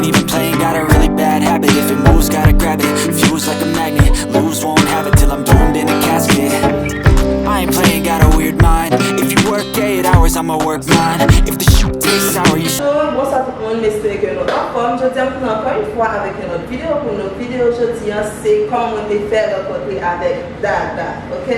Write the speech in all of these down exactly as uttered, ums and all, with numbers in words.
Even playing, got a really bad habit. If it moves, gotta grab it. Fuse like a magnet. Lose, won't have it till I'm doomed in a casket. I ain't playing, got a weird mind. If you work eight hours, I'ma work nine. If the shit tastes sour, you should. Hello, bonswa tout moun, m espere ke nou anfòm. Jodi a, m tounen ankò yon fwa avèk yon lòt videyo pou nou. Videyo jodi a, se kòman mwen te fè rankontre avèk Dada, ok?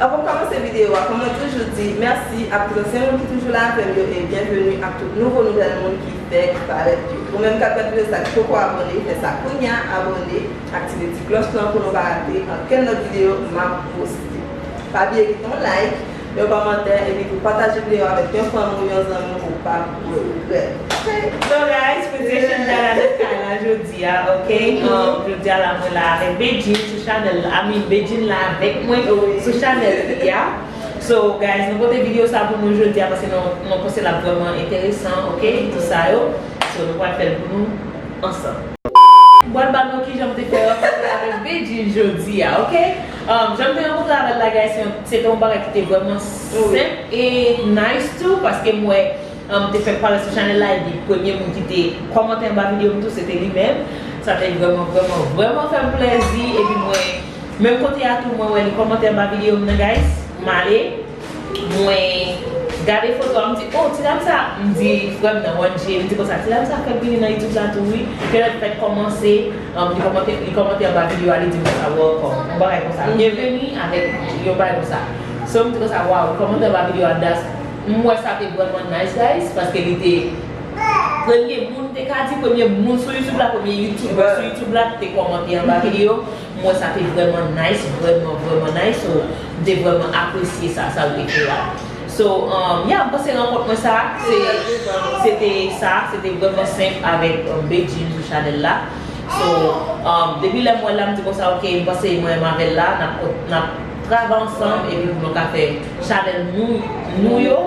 Avan m kòmanse videyo a, kòm mwen toujou di, mèsi ak tout ansyen moun ki toujou la avè m yo e byenveni ak tout nouvo nouvèl moun ki fèk parèt yo. Ou menm k ap gad videyo sa ki poko abòne, fè sa kounye a, abòne, aktive ti klòch lan pou nou pa rate ankenn lòt videyo m ap poste. Pa bliye kite yon like, yon kòmantè, epi tou pataje videyo avèk yon fanmi w, yon zanmi w, ou p ap regrèt. Ok? So guys, Princess Shanda la nan kay la jodi a, ok? Um, jodi a la mwen la avèk Bedjine sou chanèl la. I mean, Bedjine la avèk mwen sou chanèl li a. So guys, nou pote videyo sa pou nou jodi a paske nou, nou panse l ap vrèman enteresan, ok? Tout sa yo. So nou pral fè l pou nou ansanm. M pral ba nou kijan m te fè rankontre avèk Bedjine jodi a, ok? Um, jan m te rankontre avè l la, guys, se yon, se te yon bagay ki te vrèman senp e nice tou, paske m wè, um, te fèk parèt sou chanèl la, epi premye moun ki te kòmante anba videyo m tou, se te li menm. Sa te vrèman, vrèman, vrèman fè m plèzi, epi mwen, menm kote a tou, mwen wè li kòmante anba videyo m nan, guys, m ale. Mwen gade foto a, m di, "Oh, ti dam sa," m di frè m nan, One J, m di konsa, "Ti dam sa fèk vini nan YouTube la tou, wi. Kè l fèk kòmanse, um, li kòmante, li kòmante anba videyo a, li di m konsa, 'Welcome.'" Yon bagay konsa. "Byenveni," avèk yon bagay konsa. So, m di konsa, "Waw, li kòmante anba videyo a, das." M wè sa te vrèman nice, guys, paske li te premye moun, te ka di, premye moun sou YouTube la, premye YouTuber sou YouTube la ki te kòmante anba videyo. M wè sa te vrèman nice, vrèman, vrèman nice. So, m te vrèman apresye sa, sa l te fè a. So, um, yeah, m panse rankont mwen sa, se, se te sa, se te vrèman senp avèk, um, Bedjine sou chanèl la. So, um, depi lè m wè l la, m di konsa, ok, m panse mwen menm avè l la, n ap, n ap travay ansanm, epi pou nou ka fè chanèl nou, nou yo,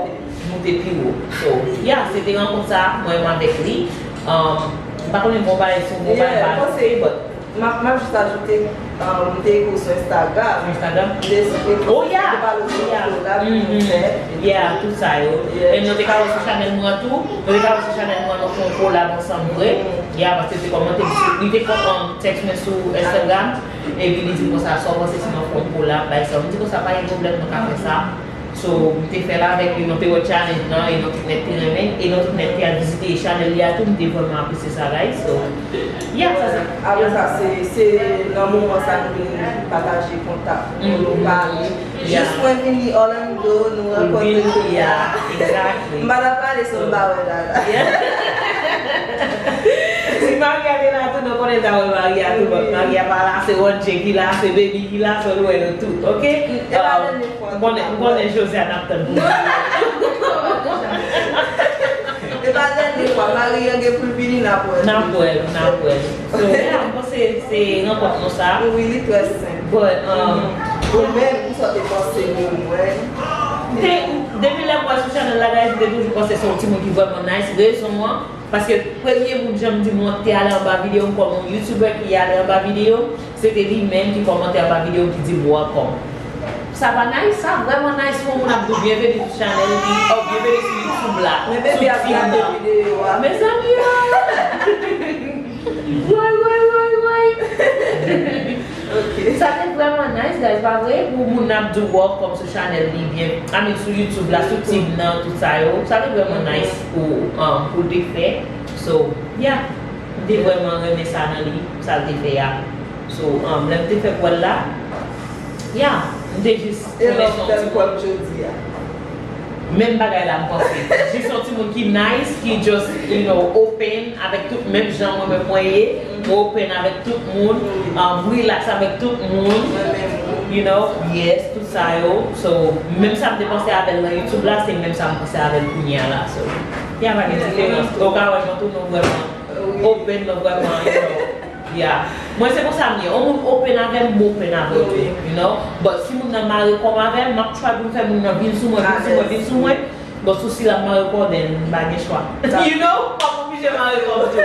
moute pi wo. So, yeah, se te rankont sa, mwen menm avèk li. Um, m pa konnen bon bagay si w bon bagay, but M ap, m ap jis ajoute, um, m te ekri w sou Instagram. Sou Instagram? M te, m te pale w sou yon kolab nou fè. Yeah, tout sa yo. E nou te ka wè sou chanèl mwen tou. Nou te ka wè sou chanèl mwen, nou fè yon kolab ansanm vre. Yeah, paske li te kòmante m sou, li te kò-, um, text mwen sou Instagram. Epi li di m konsa, "Sa w panse si nou fè yon kolab, bay sa?" M di konsa, "Pa gen pwoblèm, nou ka fè sa." So, m te fè l avèk li, nou te wè challenge lan, e nou tout nèt te renmen, e nou tout nèt te al vizite chanèl li a tou, m te vrèman apresye sa, guys. So, yeah, sa se. Apre sa, se, se nan moman sa nou vin pataje kontak nou, nou pale. Jis mwen vini Orlando, nou rankontre. Yeah, exactly. M pa t ap pale san m pa wè Dada. Yeah. Si Maria te la tou, nou konnen ta wè Maria tou, but Maria pa la, se One J ki la, se Baby ki la, so nou wè nou tout, ok? M konnen, m konnen Josiane ap tann pou nou. E pa dènye fwa, Maria gen pou l vini, n ap wè l. N ap wè l, n ap wè l. So, yeah, m panse se rankont nou sa. Wi, li trè senp. But, um, ou menm, kisa w te panse de mwen? Te, depi lè m wè sou chanèl la, guys, m te toujou panse se yon timoun ki vrèman nice. Rezon an, paske premye moun, jan m di, mwen te ale anba videyo m kòm yon YouTuber ki ale anba videyo m, se te li menm ki kòmante anba videyo m ki di m welcome. Sa pa nice, sa vrèman nice pou yon moun ap di w byenveni sou chanèl li, oh, byenveni sou YouTube la, sou team nan. Mezanmi, oh! Woy, woy, woy, woy! Sa te vrèman nice, guys, pa vre? Pou moun ap di w welcome sou chanèl li, byen, I mean, sou YouTube la, sou team nan, tout sa yo. Sa te vrèman nice pou, um, pou l te fè. So, yeah, m te vrèman renmen sa nan li, sa l te fè a. So, um, lè m te fèk wè l la, yeah, m te jis konnen se yon timoun. Menm bagay la, m panse. Jis yon timoun ki nice, ki just, you know, open avèk tout, menm jan mwen menm mwen ye. M open avèk tout moun, um, m relax avèk tout moun, you know, yes, tout sa yo. So, menm sa m te panse avè l nan YouTube la, se menm sa m panse avè l kounye a la. So, y a pa gen diferans. Ou ka wè nou tou, nou vrèman open, nou vrèman, you know. Yeah. Mwen se konsa m ye. Yon moun open avè m, m open avè l tou, you know. But si moun nan mare kò m avè m, m ap try pou m fè moun nan vin sou mwen, vin sou mwen, vin sou mwen. But si w si l ap mare kò w, then m pa gen chwa. You know, m ap oblije mare kò m tou.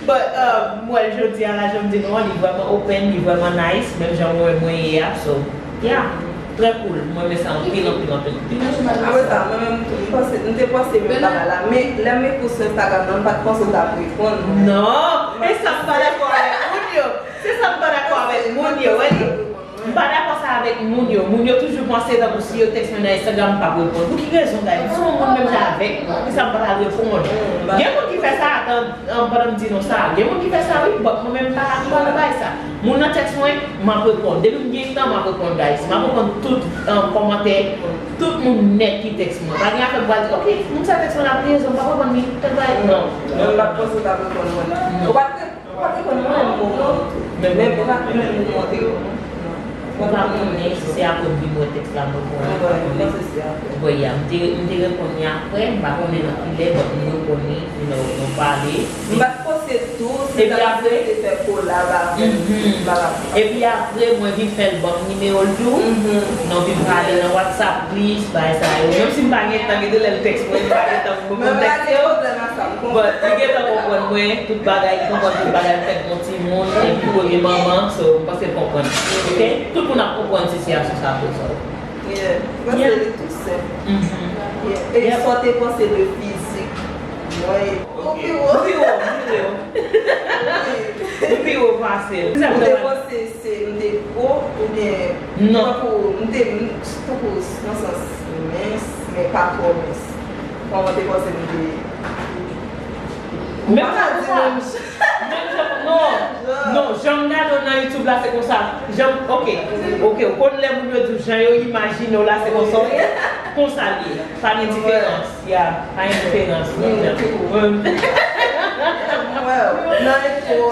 But, um, m wè l jodi a la, jan m di nou an, li vrèman open, li vrèman nice, menm jan mwen, mwen ye a, so, yeah. Trè cool. Mwen renmen sa anpil, anpil, anpil, anpil. Apre sa, mwen menm tou, m panse, m te panse menm bagay la. Men lè m ekri w sou Instagram nan, m pa t panse w t ap reponn mwen. Non! E sa m pa dakò avèk moun yo. Se sa m pa dakò avèk moun yo, wè li? M pa dakò sa avèk moun yo. Moun yo toujou panse tankou si yo tèks mwen nan Instagram, m p ap reponn. Pou ki rezon, guys? M se yon moun menm jan avèk nou. Poukisa m pa ta reponn? Gen moun ki fè sa, atan, pandan m di nou sa. Gen moun ki fè sa, wi, but mwen menm, m pa, m pa nan bagay sa. Moun nan tèks mwen, m ap reponn. Depi m gen tan, m ap reponn, guys. M ap reponn tout, um, kòmantè, tout moun nèt ki tèks mwen. Pa gen afè m pral di, "Ok, moun sa tèks mwen la, pou ki rezon m p ap reponn li?" Tèl bagay, non. Mwen, m pa t panse w t ap reponn mwen. Non. Ou pa t re-, ou pa t reponn mwen menm, ou pa t menm montre w. Ou pa konnen si se apre m vin wè tèks la, mwen konnen. Mwen, mwen panse se apre. Bon, ya, m te, m te reponn li apre, m pa konnen nan ki lè, but m reponn li, you know, nou pale. M pa t panse tou, se sa m te fè kolab avè l, bagay. Epi apre, mwen vin fè l ban m nimewo l tou. Nou vin pale nan WhatsApp plis, bagay sa yo. Menm si m pa gen tan, gen de lè l tèks mwen, m pa gen tan pou m kontakte yo. But li gentan konprann mwen, tout bagay, li konprann tout bagay, m fèk gon timoun, epi premye manman, so, m panse l konprann. Ok? Tout moun ap konprann sitiyasyon sa pou sa. Yeah. Mwen panse li tou senp. Yeah. E sa w te panse de fizik mwen? Ou pi wo. Ou pi wo, m pi wo. Ou pi wo pase l. Ou te panse se m te gwo oubyen tankou m te, tankou nan sans mens, men pa twò mens? Kòman w te panse m te ye? Menm jan konsa. Menm jan, non. Non, jan m gade w nan YouTube la, se konsa. Jan, ok. Ok, ou konn lè moun yo di w jan yo imajine w la, se konsa w ye. Konsa l ye. Pa gen diferans. Yeah, pa gen diferans.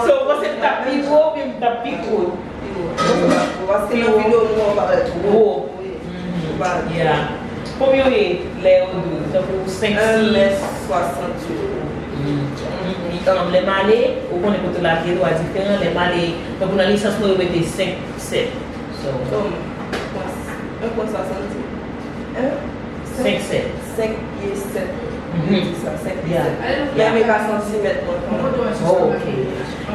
So, ou panse m t ap pi gwo oubyen m t ap pi kout? Pi wo. Paske nan videyo nou an parèt wo. Wo. Yeah. Konbyen w ye lè yo di w? Tankou senk, sis? Un mèt swasantuit. Lè m ale, ou konnen kote w lage dwa diferan. Lè m ale, tankou nan lisans mwen, yo mete senk sèt. So. Un pwen swasantuit. Senk sèt. Senk pye sèt. Li di sa, senk pye sèt. Mwen ka santimèt mwen konn. Oh, ok.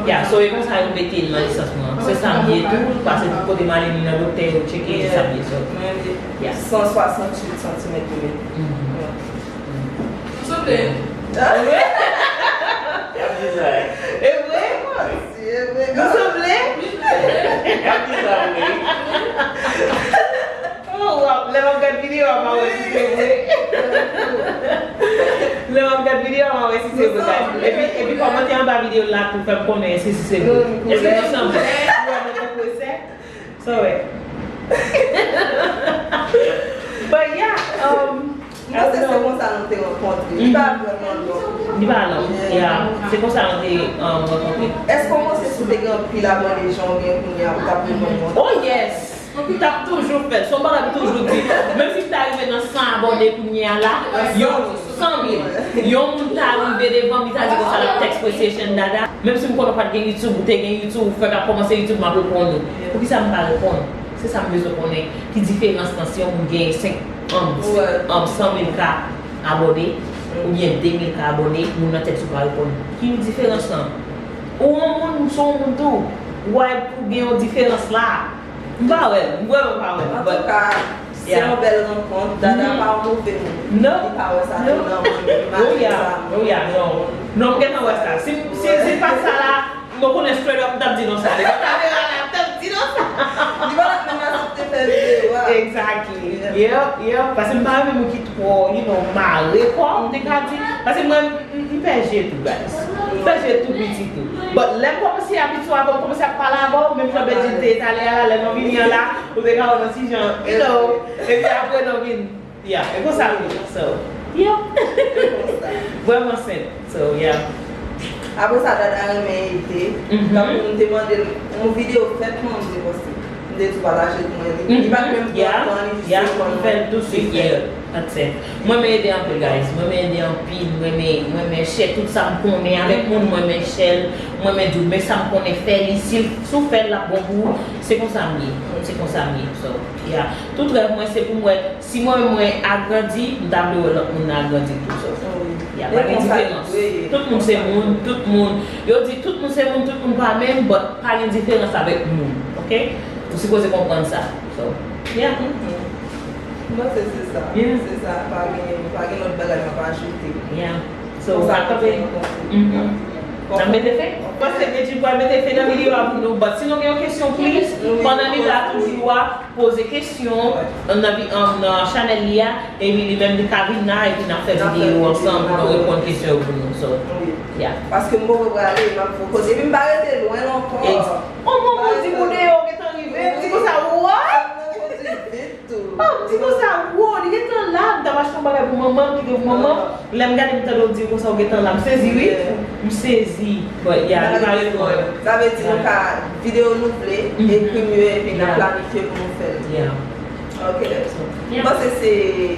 Ya, so e konsa yo mete l nan lisans mwen an. Se sa m ye tou, paske tout kote m ale, m nan doktè, yo tcheke, se sa m ye, so. Mwen, ya, san swasantuit santimèt yo mete. Souple. E vre? Ou sanble? Oh, wow. Lè m ap gad videyo a, m a wè si se vre. Lè m ap gad videyo a, m a wè si se vre, guys. Epi, epi kòmantè anba videyo la tou fè m konnen si, si se vre. Èske nou sanble? Ou wè mwen tankou esè? Sa w wè? But yeah, um, Mwen panse se konsa nou te rankontre. Li pa vrèman long. Li pa long, yeah. Se konsa nou te, um, rankontre. Èske w panse si w te gen anpil abòne jan w gen kounye a, ou t ap reponn mwen? Oh yes! M t ap toujou fè l. Se yon bagay m toujou di. Menm si m ta rive nan san abòne kounye a la, yo, san mil. Yon moun ta rive devan m, li ta di konsa l ap tèks Preciation Dada. Menm si m konnen w pa t gen YouTube, ou te gen YouTube, ou fèk ap kòmanse YouTube, m ap reponn ou. Poukisa m pa reponn? Se sa m bezwen konnen. Ki diferans lan si yon moun genyen senk, um, um, san mil K abòne, oubyen de mil K abòne, moun nan tèks ou pa reponn? Ki diferans lan? Ou yon moun, m se yon moun tou. Why pou gen yon diferans la? M pa wè l, m vrèman pa wè l. Antouka, se yon bèl rankont. Dada pa yon move moun. Non. Li pa wè sa tou nan mwen menm, malgre sa. Oh yeah, non. Non, m gentan wè sa. Si, si, si pa sa la, mwen konnen straight up, m t ap di non sa. Devan kamera la, m t ap di non sa. Li pa t ap menm aksepte fè videyo a. Exactly. Yeah, yeah. Paske m pa renmen moun ki twò, you know, mare kò, m te ka di. Paske mwen, m, m pè je tou, guys. M pè je tou piti tou. But lè m kòmanse abitye avè w, m kòmanse ap pale avè w, menm jan Bedjine te etale a la, lè nou vini an la, ou te ka wè nan ti jan, you know, epi apre nou vin, yeah, e konsa m ye. So, yeah. Vrèman senp. So, yeah. Apre sa, Dada renmen ede. Tankou m te mande l yon videyo fèt mwen, m te poste. M te di w pataje l pou mwen. Li, li pa t menm pran tan, li jis reponn mwen. Fè l touswit, yeah. That's it. Mwen renmen ede anpil, guys. Mwen renmen ede anpil. Mwen renmen, mwen renmen share tout sa m konnen avèk moun. Mwen renmen share l. Mwen renmen di w, men sa m konnen, fè li. Si, si w fè l, l ap bon pou ou. Se konsa m ye. Se konsa m ye. So, yeah. Tout rèv mwen, se pou m wè, si mwen menm mwen agrandi, m ta vle wè lòt moun nan agrandi tou. So, yeah, pa gen diferans. Tout moun se moun, tout moun. Yo di tout moun se moun, tout moun pa menm, but pa gen diferans avèk moun, ok? Ou sipoze konprann sa. So, yeah. Mwen panse se sa. Yeah. Se sa. Pa gen, pa gen lòt bagay m ap ajoute. Yeah. So, sa kanpe. Mhm. N ap mete fen. Mwen panse Bedjine pral mete fen nan videyo a pou nou. But si nou gen yon kesyon, please, pandan li la toujou a, poze kesyon nan vi- um, nan chanèl li a, epi li menm li ka vin la, epi n ap fè videyo ansanm pou nou reponn kesyon yo pou nou. So, yeah. Paske m poko prale, m ap fè koze. Epi m pa rete lwen ankò. Ex- Oh, mwen, mwen di moun deyò gentan rive, m di konsa, what? Mwen koze vit tou. Oh, m di konsa, wow, li gentan la, m t ap achte yon bagay pou manman, m kite pou manman. Lè m gade m tande w di konsa ou gentan la, m sezi wi. M sezi. But yeah, li pa reponn. Sa vle di nou ka videyo nou vle, ekri m yo epi n ap planifye pou nou fè l. Yeah. Ok. M panse se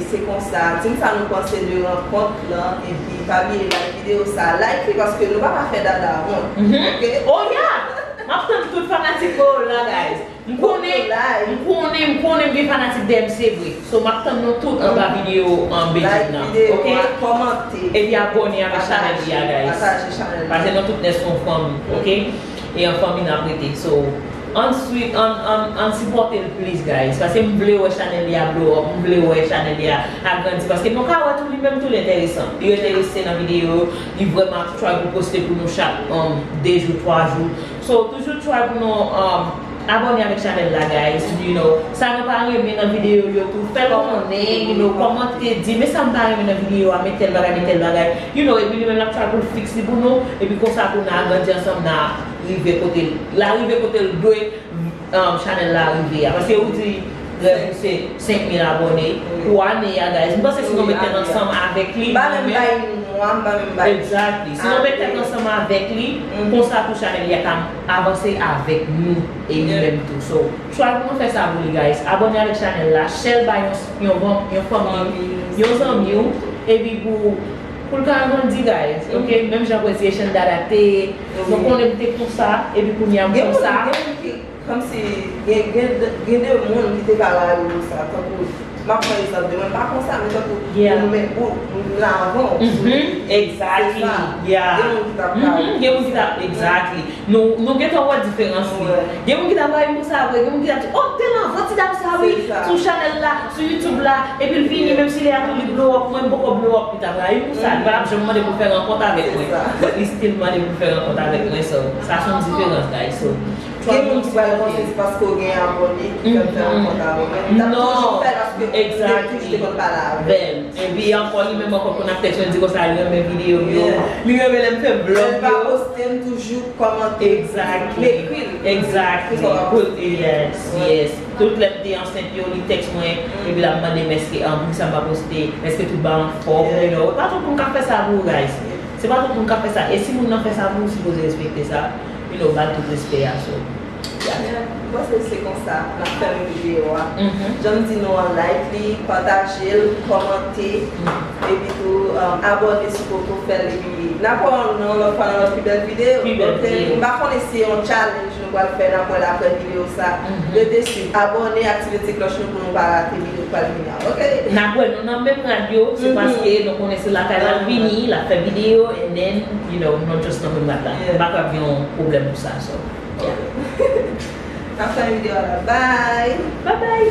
se konsa. Di m sa nou panse de rankont lan epi pa bliye like videyo sa. Like li paske nou pa ka fè Dada wont. Ok? Oh yeah! M ap tann tout fanatik Paola, guys. M konnen, m konnen, m konnen m gen fanatik D M C vre. So, m ap tann nou tout anba videyo an Bedjine nan. Ok? Kòmante. Epi abòne avèk chanèl li a, guys. Pataje chanèl. Paske nou tout nèg se yon fanmi, ok? E an fanmi n ap rete. So, ann swi, ann, ann, ann sipòte l plis, guys. Paske m vle wè chanèl li a blow up, m vle wè chanèl li a agrandi. Paske nou ka wè tou li menm tou li enteresan. Li enterese nan videyo, li vrèman ap try pou poste pou nou chak um, de jou, twa jou. So, toujou try pou nou um, abòne avèk chanèl la, guys. You know, sa nou pa renmen nan videyo yo tou, fè l konnen, you know, kòmante, di, men sa m pa renmen nan videyo a, men tèl bagay, men tèl bagay. You know, epi li menm l ap try pou l fix li pou nou, epi konsa pou n agrandi ansanm, n a rive kote l, l a rive kote l dwe um, chanèl la rive a. Paske ou di rèv ou se senk mil abòne pou ane a, guys. M panse si nou met tèt ansanm avèk li, M pa menm bay mwa, m pa menm bay. Exactly. Si nou met tèt ansanm avèk li, konsa tou chanèl li a ka avanse avèk nou e li menm tou. So, try pou nou fè sa pou li, guys. Abòne avèk chanèl la, share l bay yon, yon, yon fanmi, yon zanmi w, epi pou, pou l ka grandi, guys. Ok? Menm jan Appreciation Dada te ye, nou konnen m te konsa, epi kounye a m konsa. Kòmsi gen, gen, gen de moun ki te ka rayi w sa, tankou, m ap pran egzanp de mwen, m pa konsa, men tankou, ou men, ou, m la avan w. Exactly. Yeah. Gen moun ki t ap rayi w. Gen moun ki t ap, exactly. Nou, nou gentan wè diferans li. Gen moun ki t ap rayi m pou sa vre, gen moun ki t ap di, oh, m te la avan ti dam sa wi, sou chanèl la, sou YouTube la, epi l vini, menm si lè a tou li blow up, mwen m poko blow up, li t ap rayi m pou sa, li pa t ap janm mande pou l fè rankont avèk mwen. But li still mande pou l fè rankont avèk mwen, so, sa se yon diferans, guys, so. Gen moun ki pral panse se paske w gen abòne ki fè m fè rankont avè w. Men m t ap toujou fè l paske m te toujou te konn pale avè l. Epi ankò, li menm ankò konn ap tèks mwen di konsa li renmen videyo m yo. Li renmen lè m fè vlòg yo. Lè l pa poste, m toujou kòmante. Exactly. M ekri l. Exactly. Yes, yes. Tout lè m te ansent yo, li tèks mwen, epi l ap mande m èske, ah, poukisa m pa poste, èske tout bagay anfòm, you know. E pa tout moun k ap fè sa pou ou, guys. Se pa tout moun k ap fè sa. E si moun nan fè sa pou ou, ou sipoze respekte sa. You know, ba l tout respè a, so. Yeah. M panse se konsa n ap fèmen videyo a. Jan m di nou an, like li, pataje l, kòmante, epi tou, um, abòne si w poko fè l, epi n ap wè w nan lòt fwa nan lòt pi bèl videyo. Pi bèl videyo. M pa konnen si se yon challenge nou pral fè, n ap wè l apre videyo sa. Rete swiv, abòne, aktive ti klòch nou pou nou pa rate videyo k pral vini a, ok? N ap wè nou nan menm rad yo, se paske nou konnen se lakay l ap vini, l ap fè videyo, and then, you know, nou just nan menm rad la. M pa kwè ap gen yon pwoblèm pou sa, so. N ap fè videyo a la. Bye! Bye bye!